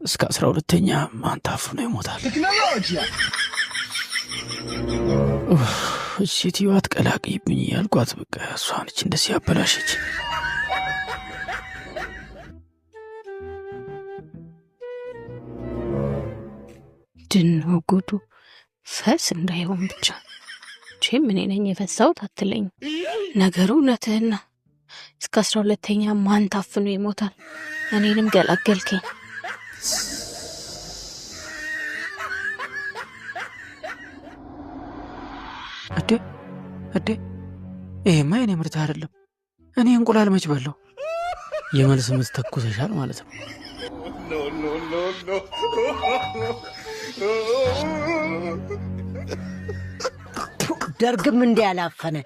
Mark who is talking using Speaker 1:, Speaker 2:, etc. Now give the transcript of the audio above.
Speaker 1: እስከ 12ኛ ማን ታፍኖ ይሞታል? ሴትዮዋ አትቀላቅይብኝ እያልኳት በቃ እሷ ነች እንደዚህ ያበላሸች።
Speaker 2: ምንድን ነው ጉዱ? ፈስ እንዳይሆን ብቻ። መቼም እኔ ነኝ የፈሳሁት አትለኝ። ነገሩ እውነትህን ነው። እስከ 12ኛ ማን ታፍኖ ይሞታል? እኔንም ገላገልከኝ።
Speaker 1: እዴ እዴ፣ ይሄማ የኔ ምርት አይደለም። እኔ እንቁላል መች በላው? የመልስ ምት ተኩሰሻል ማለት ነው።
Speaker 3: ደርግም እንዲህ ያላፈነ።